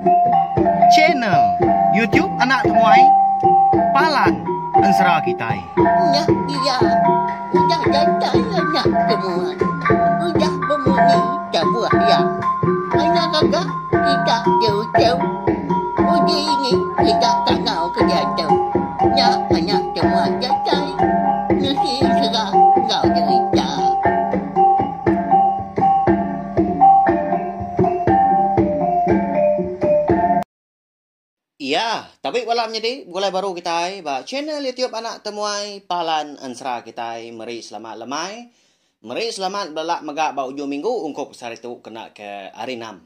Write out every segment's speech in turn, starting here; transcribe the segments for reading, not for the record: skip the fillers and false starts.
Channel YouTube Anak Temuai Palan Ensera Kitai. Nya iya udah datai anak temuai udah bemunyi tabuh iya. Anak gaga kita diutung uji ini kita kangau ke diatu. Nya anak temuai datai nusi ensera enggau jerita. Iya, tabi bala menyadi begulai baru kitai ba channel YouTube Anak Temuai Palan Ensera kitai meri selamat lemai, meri selamat belelak mega ba ujung minggu ungkup sehari tu kena ke hari enam.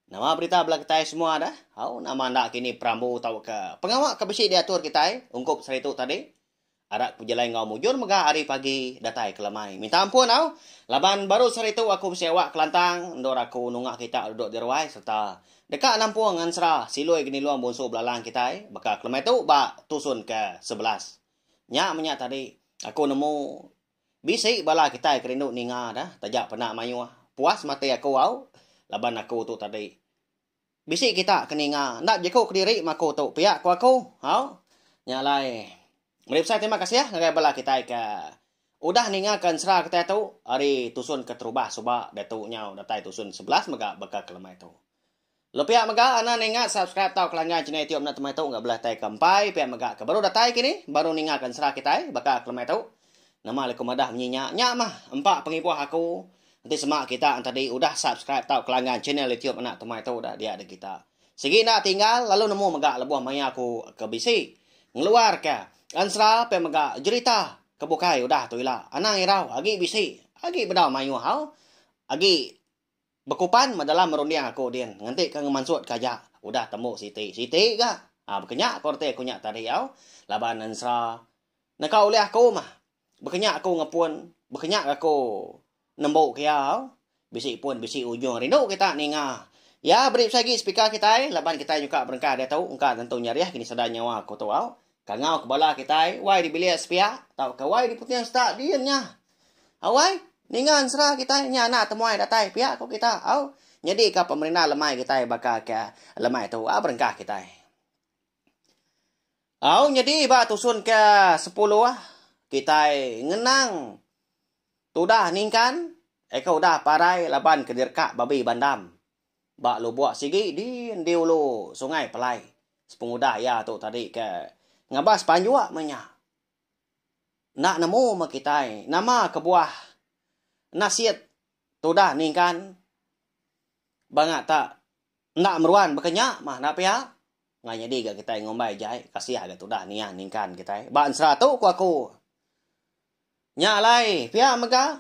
Nama berita bala kitai semua dah? Au nama enda kini perambu tauka pengawa ke bisi diatur kitai ungkup sehari tu tadi? Arap pejalai enggau mujur mega ari pagi datai ke lemai. Minta ampun au, laban baru sehari tu aku bisi awak kelantang endur aku nunga kita duduk di ruai sereta deka nampung ensera silui genilung bunsu belalang kitai baka ke lemai tu ba tusun ke 11. Nya menya tadi aku nemu bisi bala kitai ke rindu ninga dah taja penda mayuh. Puas mati aku au laban aku tu tadi. Bisi kita ke ninga enda bejaku kediri meh aku tu pia ku aku. Au. Nya alai meri besai terima kasih ngagai bala kitai ke udah ninga ke ensera kitai tu ari tusun keterubah suba diatu nyau datai tusun 11 mega baka ke lemai tu. Lalu pia mega anda ninga subscribe tau kelanggan channel YouTube enda temai tu enggau bala kitai ke empai pia mega ke baru datai kini baru ninga ke ensera kitai baka ke lemai tu. Nama leku madah munyi nya nya mah empa pengibuh aku Enti sema kita entadi udah subscribe tau kelanggan channel YouTube anak temai tu dah dia deh kita. Sigi enda tinggal lalu nemu mega lebuh maya aku ke bisi ngeluar ke ensera pe mega jerita ke bukai udah tu ila. Anang irau agi bisi agi bedau mayuh au agi bekupan meh dalam runding aku din nganti ke ngemansut ke aja udah tembu siti siti ga. Ha baka nya ko reti aku nya tadi au laban ensera neka ulih aku mah. Baka nya aku ngepun, baka nya aku nembu ke iya. Bisi pun bisi ujung rindu kita ninga. Iya beri besai agi speaker kitai laban kitai nyuka berengkah diatu engka tentu nyarih kini sada nyawa aku tu au. Kangau ke bala kitai wai di bilik sepiak tauka wai di puting setak din nya. Au wai, ninga ensera kitai nya anak temuai datai pia ku kita au. Nyadi ka pemerindang lemai kitai baka ke lemai tu au berengkah kitai. Au nyadi ba tusun ke sepuluh kitai ngenang tudah ningkan eka udah parai laban ke direka babi bandam ba lubok sigi din di ulu Sungai Pelai sepengudah iya tu tadi ke ngabas panjuk meh nya. Enda nemu meh kitai nama kebuah nasit tudah ningkan banga tak Enda meruan baka nya mah enda pia. Ngai nyadi ga kitai ngumbai jai kasih ga tudah niah ningkan kitai. Ba ensera tu ku aku. Nya alai pia mega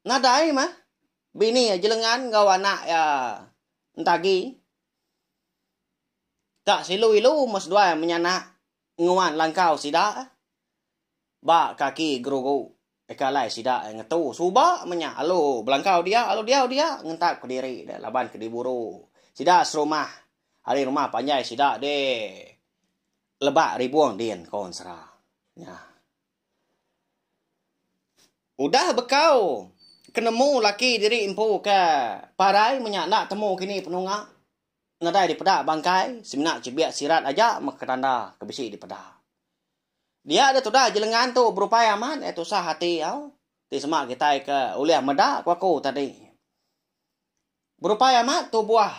nadai mah bini iya jelengan enggau anak iya entagi. Ka silu ilu meh seduai menyanak nguan langkau sida ba kaki gerugu. Eka alai sida ngetu suba meh nya alu belangkau dia alu diau dia ngentap kediri deh laban ke diburu sida serumah ari rumah panjai sida deh lebak ribung din ko ensera nya. Udah bekau ke nemu laki diri empu ke parai meh nya enda temu kini penunga nadai dipeda bangkai semina chebik sirat aja meh ke tanda ke bisi dipeda. Dia deh tudah jelengan tu berupai amat eh tusah ati au ti sema kitai ke ulih meda ku aku tadi. Berupai amat tubuh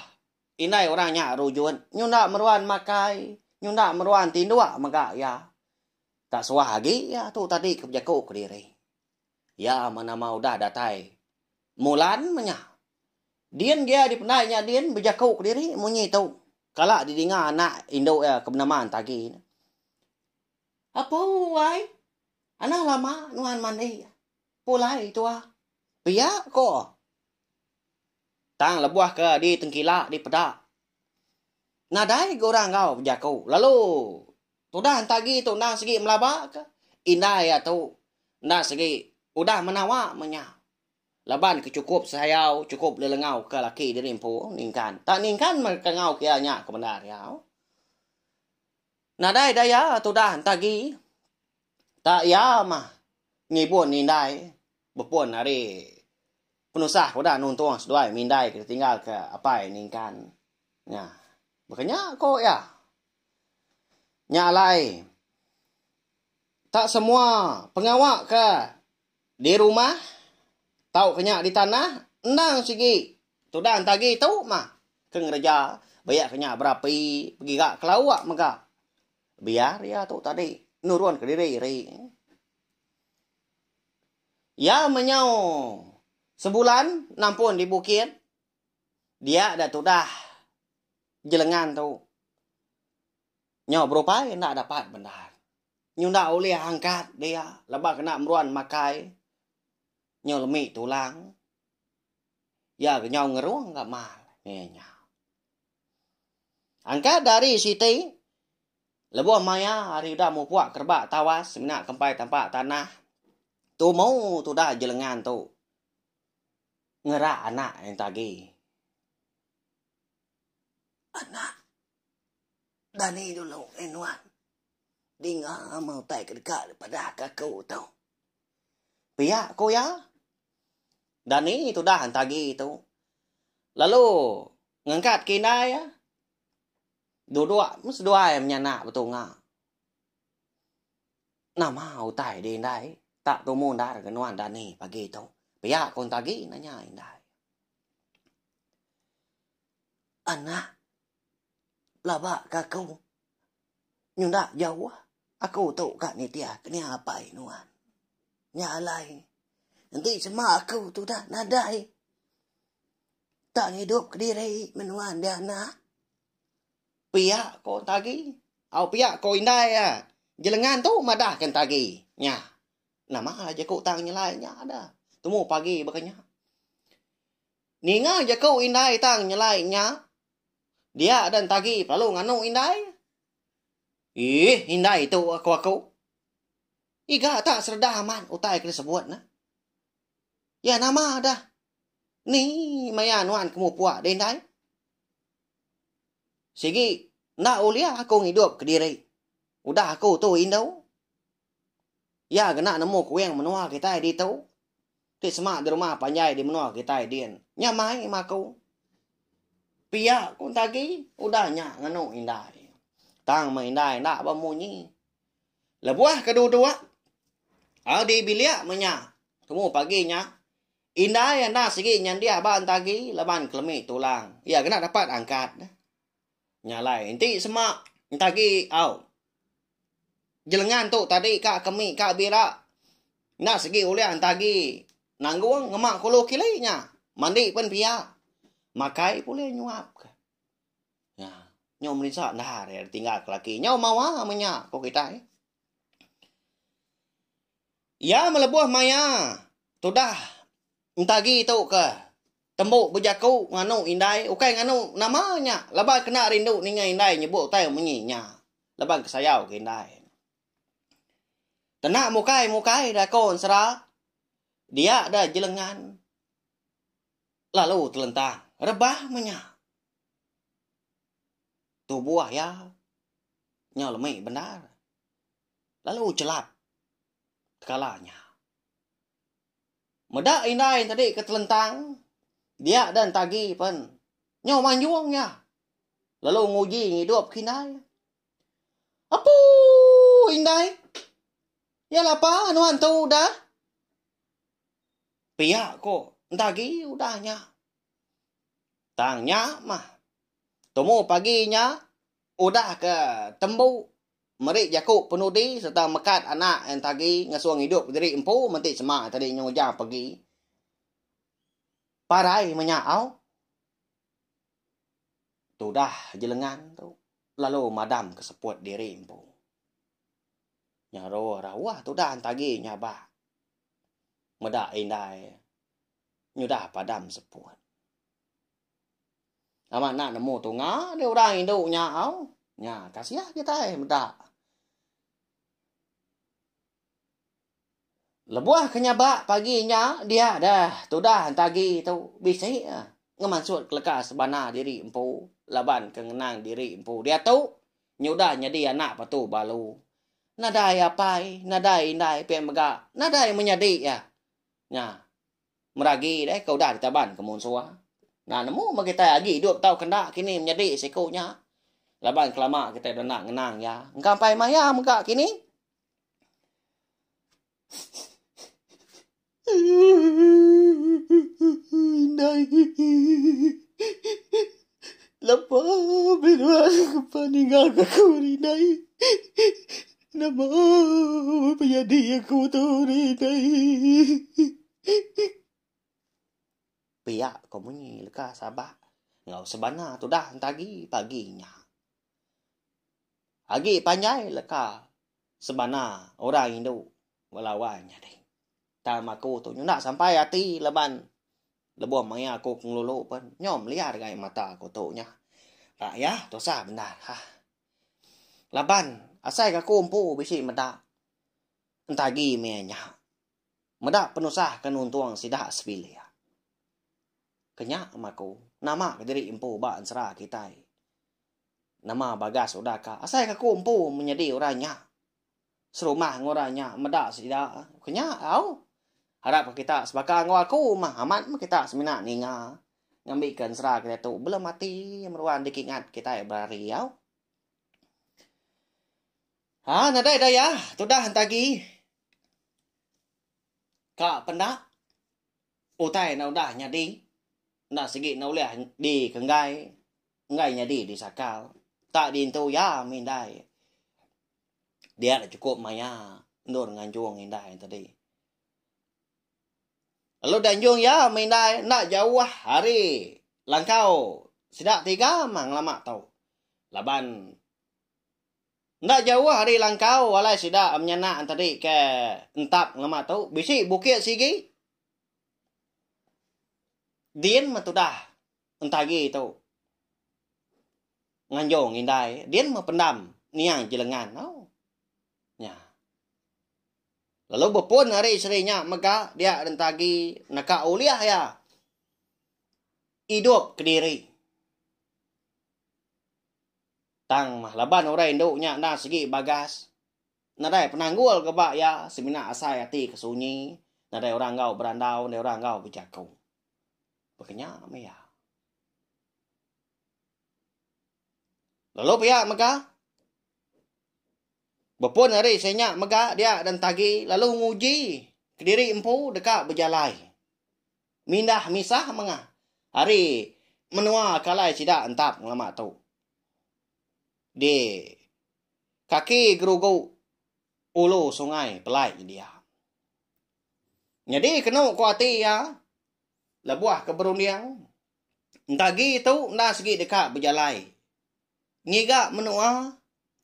indai orang nya rujut nyunda meruan makai, nyunda meruan tinduk mega iya. Tak suah agi iya tu tadi ke bejaku kediri. Iya meh nama udah datai Mulan meh nya. Din gia dipendai nya din bejaku kediri munyi tu. Kala didinga anak indu iya ke benama Entagi. Apu wai, anang lama nuan mandi. Pulai tua. Pia ko. Tang lebuh ke ditengkila dipeda. Nadai ga orang enggau bejaku. Lalu tudah Entagi tu endang sigi melaba ke indai iya tu enda sigi udah menawa meh nya. Laban ke chukup sayau, chukup lelengau ke laki diri empu ningkan. Tak ningkan meh ke ngau ke iya nya ke bendar iya. Nadai daya tudah entagi. Tak iya mah ngibun indai bepun ari penusah ke udah nuntung seduai mindai ke ditinggal ke apai ningkan nya. Baka nya ko iya. Nya alai tak semua pengawa ke di rumah tauka nya di tanah endang sigi tudah entagi tu mah ke ngereja bayak ke nya berapi begiga ke lauk mega. Biar iya tu tadi nurun kediri iri. Iya menyau sebulan nampun di bukit dia da tudah jelengan tu. Nyau berupai enda dapat bendar. Nyunda ulih angkat dia laban kena meruan makai nyau lemi tulang. Iya ke nyau ngerung ga mal iya nya. Angkat dari siti lebuh maya hari udah mupuk kerebak tawas semina kempai tampak tanah tumu tudah jelengan tu ngerak anak entagi. Anak dani dulu eh nuan. Dinga meh utai ke deka dipadah ke aku tu. Pia ku iya. Dani tudah entagi tu. Lalu ngangkat ke indai iya. Duduk meh seduai menyanak betunga. Nama utai di indai tak tumu endar ke nuan dani pagi tu. Pia ku entagi nanya indai. Anak pelaba ke aku nyunda jauh aku tu ka nitih ke nia apai nuan. Nya alai enti sema aku tudah nadai tak ngidup kediri menua enda anak. Pia ko entagi. Au pia ko indai iya. Jelengan tu madah ke entagi. Nya. Nama jaku tang nyelai nya da. Tumu pagi baka nya. Ninga jaku indai tang nyelai nya, dia dan tagi pelalu nganu indai. Ih, indai tu aku aku. Iga tak seredah amat utai ke disebut ne. Ya nama dah. Ni maya nuan ke mupuk deh indai. Sigi enda ulih aku ngidup kediri. Udah aku tu indu. Iya kena nemu kuing menua kitai ditu ti sema di rumah panjai di menua kitai din. Nya mai meh aku. Pia ku Entagi udah nya nganu indai. Tang meh indai enda bemunyi. Lebuh ke duduk au di bilik meh nya tumu pagi nya indai enda sigi nyandih ba Entagi laban kelemi tulang. Iya kena dapat angkat. Nya alai enti sema Entagi au Jelengan tu tadi ka kemi ka bira enda segi ulih entagi nanggung ngema kulu kili nya. Mandi pen pia. Makai pun ulih nyuap ka. Nya nyau merinsa endar iya ditinggal ke laki. Nyau mawa meh nya ku kitai. Iya melebuh maya tudah entagi tu ke tembu bejaku nganu indai ukai nganu nama nya laban kena rindu ninga indai nyebut utai munyi nya. Laban ke sayau ke indai. Kena mukai mukai da ko ensera dia da jelengan lalu telentang rebah meh nya. Tubuh iya nyau lemi bendar lalu chelap tekala nya. Meda indai tadi ke telentang dia da entagi pen nyau manjung iya. Lalu nguji ngidup ke indai. Apu indai. Iya lapa nuan tu udah. Pia ko entagi udah nya. Tang nya mah. Tumu pagi nya udah ke tembu meri jaku penudi sereta mekat anak entagi ngasuh ngidup diri empu menti sema tadi nyujang pegi. Parai menya au. Tudah jelengan tu lalu madam ke seput diri empu. Nya roh rauh tudah entagi nyabak meda indai nyudah padam seput. Amat enda nemu tunga deh orang indu nya au. Nya kasih kitai meda. Lebuh ke nyabak pagi nya dia deh tudah entagi tu bisi ngemansut keleka sebana diri empu laban ke ngenang diri empu diatu nyudah nyadi anak patu balu. Nadai apai, nadai indai pia mega nadai menyadi iya. Nya meragi deh ke udah ditaban ke munsuh. Enda nemu meh kitai agi idup tauka enda kini menyadi siku nya. Laban kelama kitai udah enda ngenang iya. Engka empai maya mega kini. Indai. Lapa binuan kepa ninggal ke aku indai. Nama penyadi aku tu indai. Pia ko munyi leka sabak enggau sebana tudah entagi pagi nya. Agi panjai leka sebana orang indu ngelawan nya deh. Tang aku tu nyunda sampai ati laban lebuh maya aku ke ngelulu pen nyau meliar gai mata aku tu nya. Ba iya tusah bendar hah. Laban asai ke aku empu bisi meda entagi meh nya. Meda penusah ke nuntung sida sebilik. Ke nya meh aku nama kediri empu ba ensera kitai. Nama bagas udah ka asai ke aku empu menyadi orang nya. Serumah enggau orang nya meda sida ke nya au. Arap ke kita sebaka enggau aku mah amat meh kita semina ninga ngambika ensera kitai tu belum ati meruan dikingat kitai berari au. Ha nadai daya tudah entagi ka penda utai enda udah nyadi enda sigi enda ulih dikenggai enggai nyadi disakal tak diintu iya mih indai. Dia dah chukup maya endur nganjung indai tadi. Lalu dianjung iya meh indai enda jauh ari langkau sida tiga mah ngelama tu. Laban enda jauh ari langkau alai sida menyanak tadi ke entap ngelama tu bisi bukit sigi. Din meh tudah entagi tu. Nganjung indai din meh pendam niang jelengan tau. Nya. Lalu bepun ari seri nya mega dia rentagi naka ulih iya idup kediri. Tang mah laban orang indu nya enda sigi bagas nadai penanggul ke ba iya semina asai ati ke sunyi nadai orang enggau berandau nadai orang enggau bejaku. Baka nya meh iya. Lalu pia mega, bepun ari seinya mega dia dan tagi lalu nguji kediri empu deka bejalai. Mindah misah mengah ari menua ke alai sida entap ngelama tu. Di kaki gerugu ulu sungai Pelai dia. Nyadi kenu ku ati iya lebuh ke berunding Entagi tu enda sigi deka bejalai ngiga menua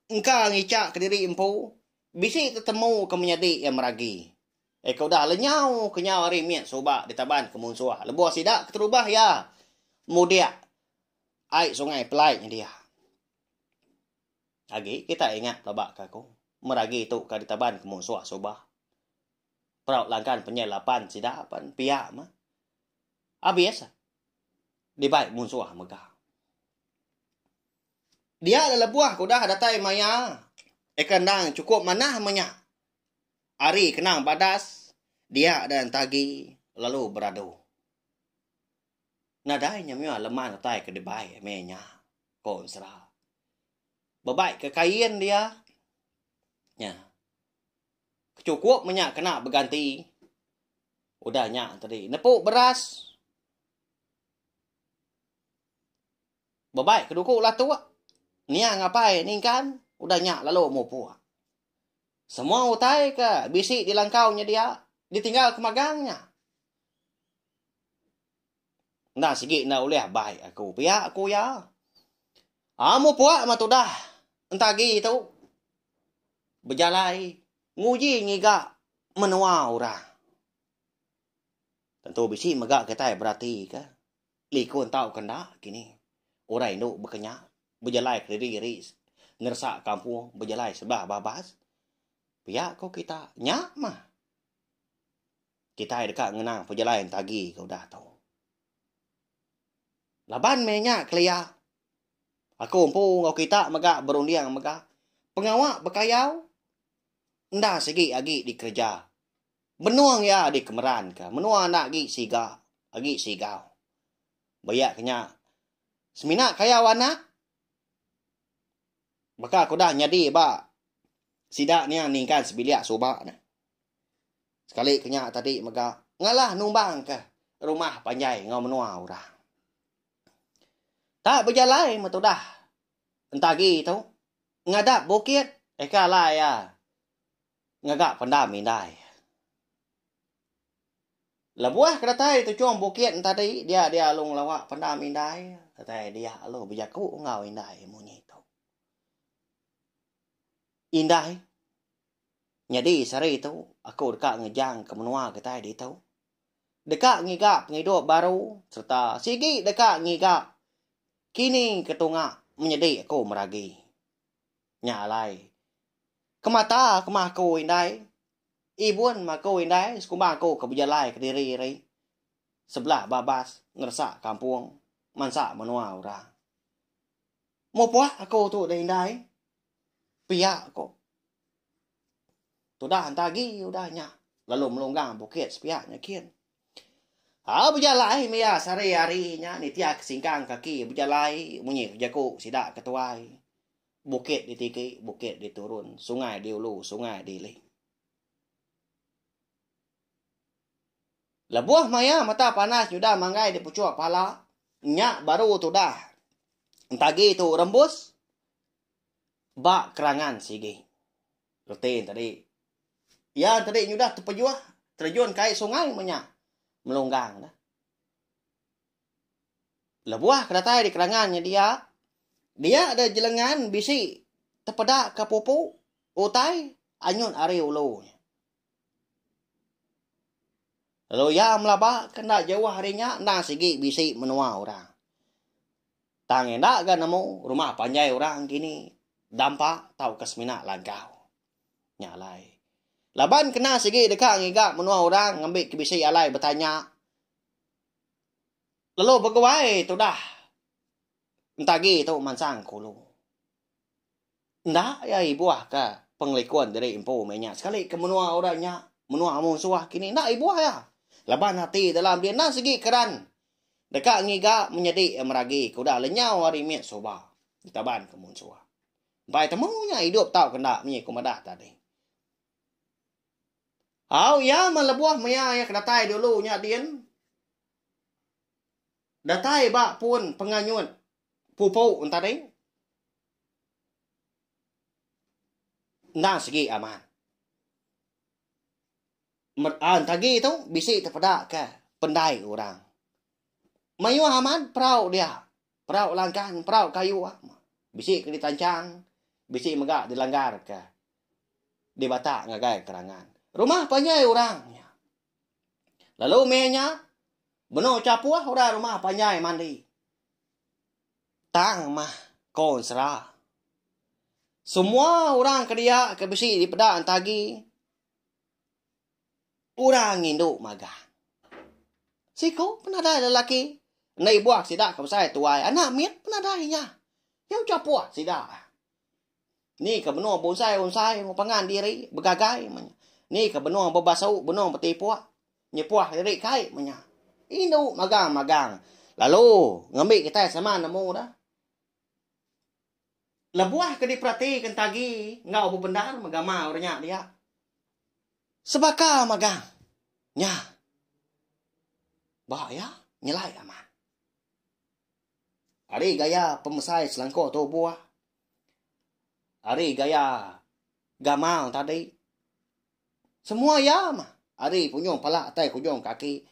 engka ngicha kediri empu bisi tetemu ke menyadi iya meragi. Iya ke udah lenyau kenyau ari mit suba ditaban ke munsuh lebuh sida keterubah iya mudik ai sungai Pelai nyedia. Agi kita ingat pelaba ke aku meragi tu ke ditaban ke munsuh suba. Perau langkan penyai lapan sida pen pia meh. Abis dibai munsuh mega. Dia lelebuh ke udah datai maya eka endang chukup manah menya. Ari kenang badas dia dan tagi lalu beradu. Nadai nya mia leman utai ke dibai meh nya, ko Ensera. Bebai ke kain dia nya. Kechukup menya kena beganti. Udah nya tadi nepu beras. Bebai ke duku latuk. Niang apai ningkan udah nya lalu mupuk. Semua utai ke bisi di langkau nya dia ditinggal ke magang nya. Enda sigi enda ulih bai aku pia ku iya. Aa mupuk meh tudah entagi tu bejalai nguji ngiga menua orang. Tentu bisi mega kitai beratika likun tauka enda kini orang indu baka nya bejalai kediri iri neresa kampung bejalai sebelah babas. Pia ko kita nya mah. Kitai deka ngenang pejalai entagi ke udah tu. Laban meh nya kelia, aku empu enggau kita mega berunding mega pengawa bekayau enda sigi agi dikereja. Benung iya dikemeranka, menua enda agi siga, agi sigau. Ba iya ke nya, semina kayau anak. Baka ke udah nyadi ba sida niang ningkan sebilik suba ne. Sekali ke nya tadi mega ngalah numbang ke rumah panjai enggau menua orang. Tak bejalai meh tudah entagi tu ngadap bukit eka alai iya ngaga pendam indai. Lebuh ke datai tuchung bukit tadi dia dia lalu ngelawa pendam indai datai dia lalu bejaku enggau indai munyi tu. Indai nyadi sehari tu aku deka ngejang ke menua kitai ditu. Deka ngiga pengidup baru sereta sigi deka ngiga kini ke tunga menyedi aku meragi. Nya alai kemata kemah aku indai Ibun meh aku indai sekumbang aku ke bejalai kediri ri sebelah babas ngeresak kampung mansa menua orang. Mupuk aku tu deh indai. Pia ko. Tudah enta agi udah nya lalu melunggang bukit sepiak nya kin. Au bejalai meh iya sehari-hari nya nitih ke singkang kaki bejalai munyi jaku sida ke tuai. Bukit ditiki, bukit diturun, sungai diulu, sungai diili. Lebuh maya mata panas nyudah manggai di puchuk pala, nya baru tudah entagi tu rembus ba kerangan sigi. Reti tadi, iya tadi nyudah tepejuh terejun ke ai sungai meh nya melunggang ne. Lebuh ke datai di kerangan nya dia, dia da jelengan bisi tepeda ke pupu utai anyut ari ulu nya. Lalu iya melaba ke enda jauh ari nya endang sigi bisi menua orang. Tang enda ga nemu rumah panjai orang kini dampa tauka semina langkau. Nya alai. Laban kena sigi deka ngiga menua orang ngambi ke bisi alai betanya Lalu beguai tudah entagi tu mansang ke ulu. Enda iya ibuh ke pengelikun diri empu meh nya sekali ke menua orang nya, menua munsuh kini enda ibuh iya. Laban ati dalam dia endang sigi keran deka ngiga menyadi meragi ke udah lenyau ari mit suba ditaban ke munsuh. Empai temu nya idup tau ke enda munyi ku madah tadi. Au iya meh lebuh maya iya ke datai dulu nya din. Datai ba pun penganyut pupu entadi endang sigi amat. Entagi tu bisi tepeda ke pendai orang. Mayuh amat perau dia. Perau langkan, perau kayu. Bisi ke ditanchang, bisi mega dilanggar ke dibatak ngagai kerangan. Rumah panjai orang nya. Lalu meh nya, benung chapuh orang rumah panjai mandi. Tang mah ko ensera. Semua orang ke dia ke bisi dipeda entagi orang ngindu magang. Siku penadai lelaki enda ibuh sida ke besai tuai anak mit penadai nya. Nyau chapuh sida. Ni ke benung bunsai-unsai enggau pangan diri begagai meh nya. Ni ke benung bebasu benung betipuk nyepuh diri kai meh nya. Indu magang-magang lalu ngambi kitai sama nemu dah. Lebuh ke diperatika entagi enggau bebendar megama orang nya dia. Sebaka magang nya. Ba iya nyelai amat. Ari gaya pemesai selangkuk tubuh, ari gaya gamal tadi, semua iya mah ari punjung pala atai kujung kaki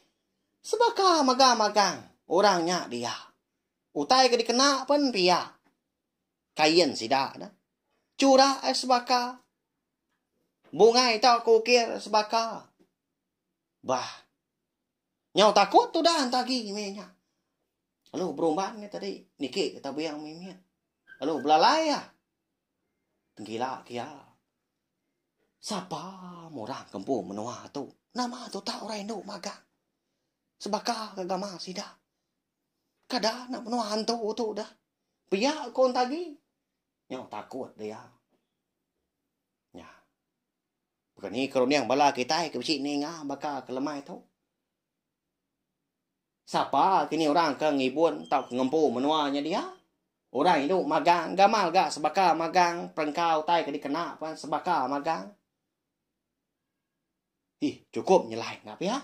sebaka magang-magang orang nya dia. Utai ke dikena pen pia kain sida ne. Chura ai sebaka, bungai tauka ukir sebaka. Bah. Nyau takut tudah enta agi mih nya. Lalu berumban nya tadi niki ke tebing mimit. Lalu belalai iya. Tenggila ke iya. Sapa orang ke empu menua tu? Nama tu tak orang indu magang. Sebaka ke gamal sida. Kada nak menua hantu tu dah. Pia ko enta agi. Nyau takut dia. Nya. Baka ni ke runding bala kitai ke bisi ninga baka ke lemai tu. Sapa kini orang ke ngibun tauka ngempu menua nya dia? Orang indu magang, gamal ga sebaka magang, perengka utai ke dikena pan sebaka magang. Ih, chukup nyelai enda pia.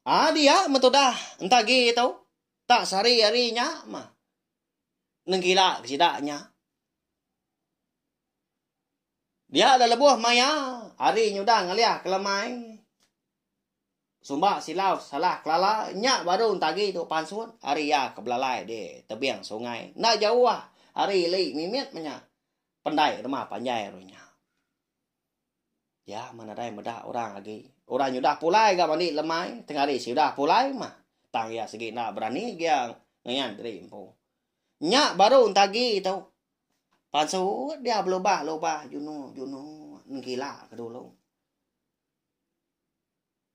Ah dia metudah entagi tu tak sehari-hari nya mah nengkila ke sida nya. Dia dah lebuh maya hari nyudah ngalih ke lemai. Sumba silau salah kelala nya baru entagi tu pansut ari iya ke belalai di tebing sungai. Enda jauh ari ili mimit meh nya pendai rumah panjai ru nya. Iya meh nadai meda orang agi. Orang nyudah pulai ga mandi lemai tengah hari siudah pulai mah. Tang iya sigi enda berani gia ngayan diri empu. Nya baru entagi tu pansut dia belubah-lubah juno-juno nengkila ke dulu.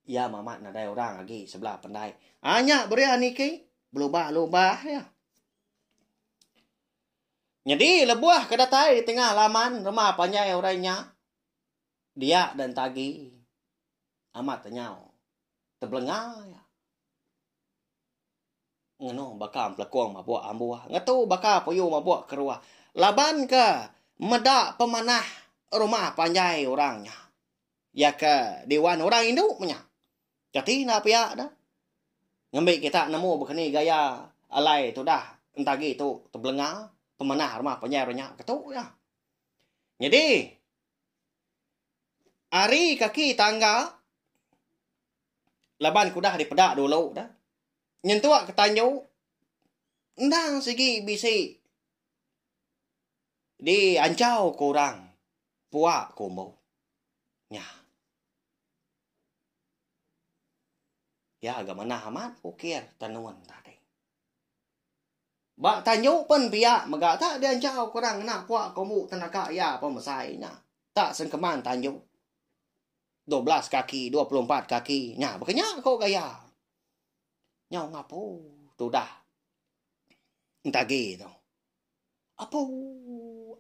Iya mamat nadai orang agi sebelah pendai. Ah nya beria niki belubah-lubah iya. Nyadi lebuh ke datai di tengah laman rumah panjai orang nya dia dan tagi amat tenyau tebelenga iya. Ngenu baka empelekung mabuk ambuh ngetu baka puyu mabuk keruh laban ke meda pemanah rumah panjai orang nya. Iya ke diwan orang indu menya. Kati enda pia da. Ngembi kita nemu bekeni gaya alai tudah entagi tu tebelenga pemanah rumah panjai orang nya ketu iya. Nyadi ari kaki tangga laban ke udah dipeda dulu da nyentuk ke tanju endang sigi bisi dianchau ke orang pua kumbu. Nya. Ya ga manah amat ukir tenun tadi. Ba tanju pen pia mega tak dianchau ke orang ngena pua kumbu tenaga iya pemesai nya. Tak sengkeman tanju. 12 kaki, 24 kaki. Nya baka nya ko gaya. Nyau ngapu tudah entagi tu. Apu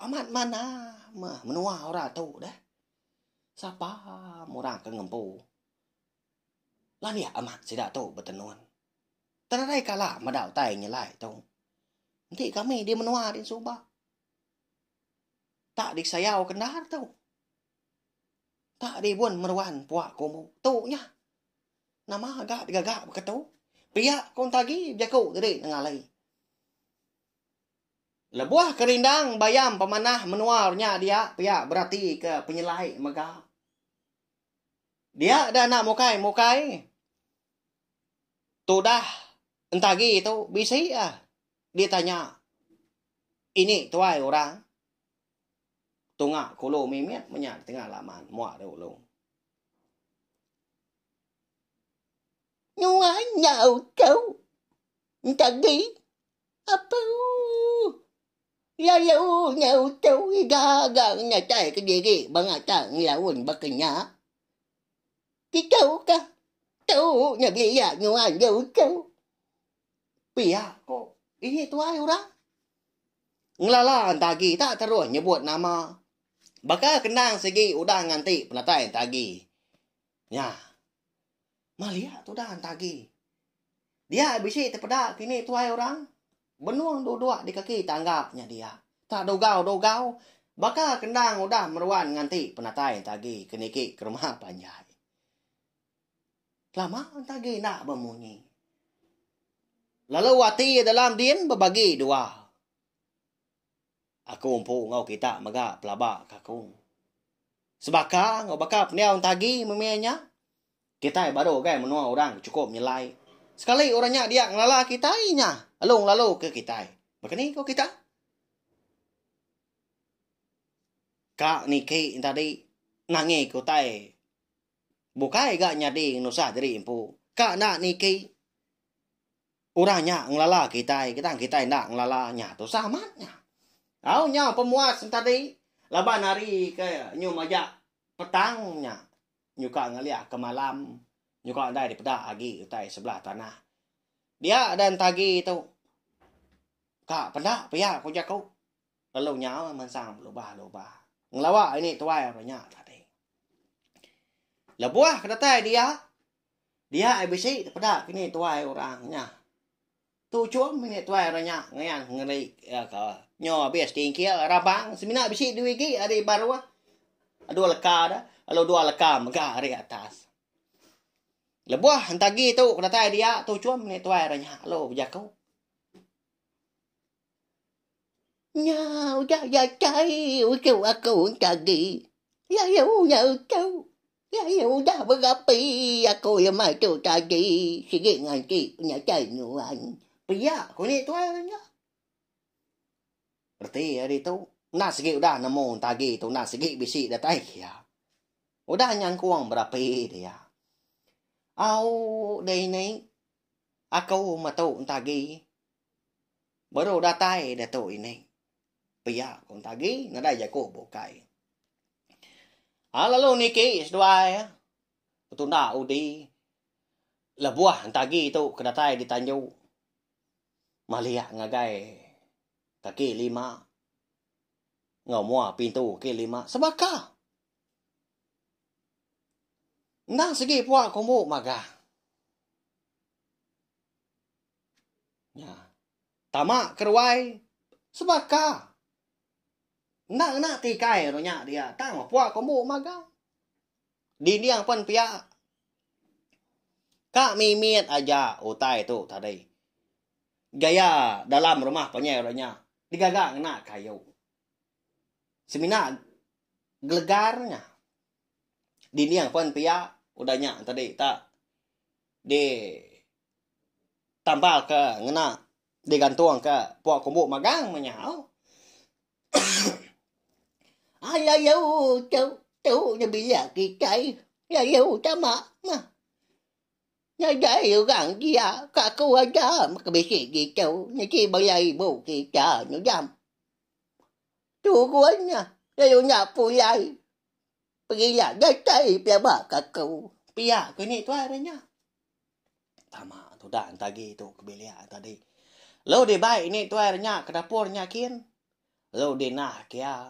amat manah meh menua orang tu deh. Sapa orang ke ngempu. Landik amat sida tu betenun. Tererai kala meda utai nyelai tu. Enti kami di menua din suba. Tak disayau ke endar tu. Tak ribun meruan puak kumbu. Tu nya. Nama ga digaga baka tu. Pia ku entagi bejaku diri nengali. Lebuh ke rindang bayam pemanah menua nya dia pia beratika penyelai mega. Dia da enda mukai-mukai tudah entagi tu bisi ah ditanya ini tuai orang tunga kulu mimit menya tengah laman muak dulu. Nyuai nyau kau entagi. Apu. Lalu nya utu iga ga ngenatai kediri bangata ngelaun baka nya. Kitu ka tu nya biak nyuan je utu. Pia ko ini tuai orang. Ngelala entagi tak terus nyebut nama. Baka kendang sigi udah nganti penatai entagi. Nya. Maliak tudah entagi. Dia bisi tepeda kini tuai orang benung duduk di kaki tangga nya dia. Tak dugau-dugau baka kendang udah meruan nganti penatai entagi ke niki ke rumah panjai. Lama entagi enda bemunyi. Lalu ati iya dalam din bebagi dua. Aku empu enggau kita mega pelaba ke aku. Sebaka enggau baka pendiau entagi mimih nya, kitai baru agai menua orang ke chukup nyelai. Sekali orang nya dia ngelala kitai nya, lalu ngelalu ke kitai. Baka ni ko kita? Ka niki tadi nangi ke utai bukai ga nyadi ngenusah diri empu. Ka enda niki Orang nya ngelala kitai, tang kitai enda ngelala nya. Tusah amat nya. Au nya pemuas entadi laban hari ke nyu majak petang nya nyuka ngalih ke malam nyuka ndai dipeda agi utai sebelah tanah. Dia dan tagi tu ka penda pia ku jaku lalu nya mansang belubah-lubah ngelawa ini tuai orang nya tadi. Lebuh ke datai dia Dia ai bisi tepeda kini tuai orang nya. Tuchum ini tuai orang nya ngayan ngeri iya ka nyo abis tingkil rabang semina bisi dua igi ari baruh dua leka da lalu dua leka mega ari atas. Lebuh entagi tu ke datai dia tuchum ini tuai orang nya lalu bejaku. Nya udah datai uchu aku entagi lalu nya uchu lalu udah berapi aku lemai tu tadi sigi nganti penatai nuan. Pia ku ini tuai orang nya. Reti iya ditu enda sigi udah nemu entagi tu enda sigi bisi datai kia. Udah nyangkung berapi dia. Au deh ini aku metu entagi baru datai ditu ini. Pia ku entagi nadai jaku bukai. Ha lalu niki seduai betunda udi lebuh entagi tu ke datai di tanju malik ngagai kaki lima enggau mua pintu kaki lima sebaka. Endang sigi pua kumbu magang. Nya. Tama keruai sebaka. Enda ngena tikai ru nya dia tang pua kombu magang. Dinding pen pia. Ka mimit aja utai tu tadi. Gaya dalam rumah panjai ru nya digaga ngena kayu. Semina gelegar nya. Dinding pen pia udah nya tadi tak di tambal ke ngena digantung ke pua kumbu magang meh nya. Ai lalu tu tu nya bilik kitai lalu tama meh. Nadai orang dia ka aku aja meh ke bisi ditu niti bala ibu kita nyudam. Turun nya lalu nya pulai pegila datai pelaba ka aku. Pia ku ini tuai re nya. Tama tudah entagi tu ke bilik tadi. Lalu dibai ini tuai re nya ke dapur nya kin. Lalu dinah kia.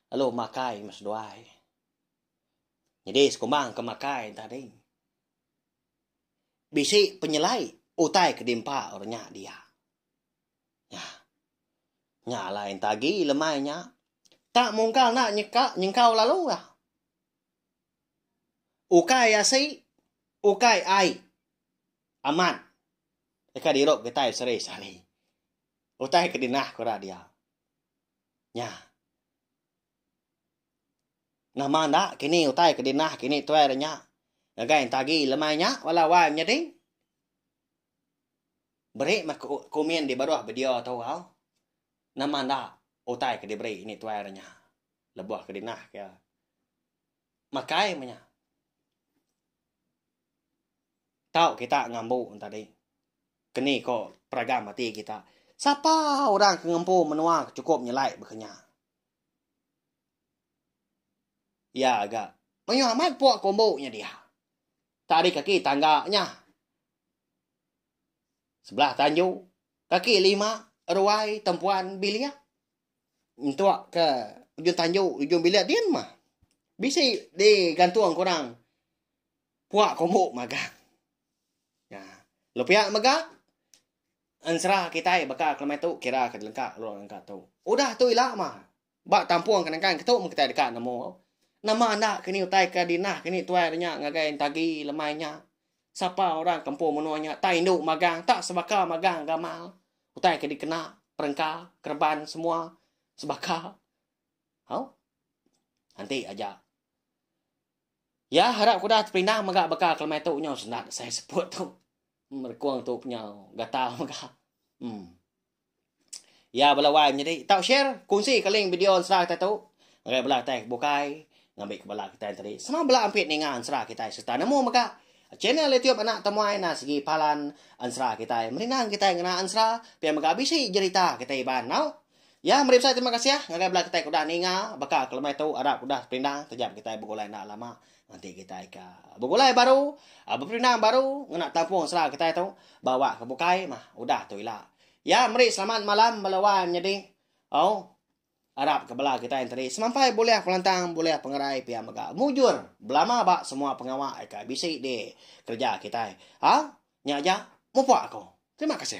Lalu makai meh seduai. Nyadi sekumbang ke makai tadi. Bisi penyelai utai ke diempa orang nya dia. Nya. Nya alai entagi lemai nya. Tak mungkal enda nyeka nyengkau lalu lah. Ukai asi, ukai ai. Amat. Deka dirup kitai sehari-sehari. Utai ke dinah ku ira dia. Nya. Nama enda kini utai ke dinah kini tuai ira nya. Ngagai entagi lemai nya bala wai menyadi. Beri meh komen di baruh video tu au. Nama enda utai ke diberi ini tuai ira nya. Lebuh ke dinah ke makai meh nya. Tau kita ngambu tadi. Keni ko peragam ati kita. Sapa orang ke ngempu menua ke chukup nyelai baka nya. Iya ga. Mayuh amat pua kombu nya dia. Tak ari kaki tangga nya. Sebelah tanju, kaki lima, ruai, tempuan, bilik. Entuk ke ujung tanju, ujung bilik din mah. Bisi digantung korang puak kombu magang. Ya. Lalu pia mega ensera kitai baka kelemai tu kira ke dilengka lalu lengka tu. Udah tu ila mah ba tampung ke nengkan ke tu meh kitai deka nemu nama enda kini utai ke dinah kini tuai re nya ngagai entagi lemai nya. Sapa orang ke empu menua nya tak indu magang tak sebaka magang gamal utai ke dikena perengka kereban semua sebaka. Au. Anti aja. Ya harap kuda tepindah mega baka kelemai tu nyau sendat saya seput tu. Merekung tu penyau gatal mega. Hmm. Ya bala wai menyadi tau share kongsi ke link video ensera kitai tu ngagai bala kitai ke bukai ngambi ke bala kitai tadi sama bala ampit ninga ensera kitai sereta nemu mega channel YouTube anak temuai na sigi palan ensera kitai merindang kitai ngena ensera pia mega bisi jerita kitai Iban tau. Ya meri besai terima kasih ngagai bala kitai ke udah ninga baka ke lemai tu arap udah perindang taja kitai begulai enda lama nganti kitai ke begulai baru beperindang baru ngena tampung sera kitai tu ba awak ke bukai mah udah tu ila. Ya meri selamat malam bala wai menyadi au arap ke bala kitai enteri semampai bulih pengelantang bulih pengerai pia mega mujur belama ba semua pengawa ke bisi di kereja kitai. Au nya aja mupuk aku. Terima kasih.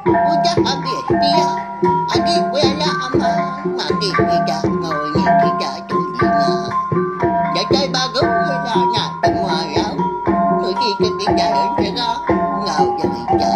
Udah habis dia agi bela ama magi kita enggau ini kita tu dinga. Datai baru ila nya temua rau nusi ke kitai ensera enggau jerita.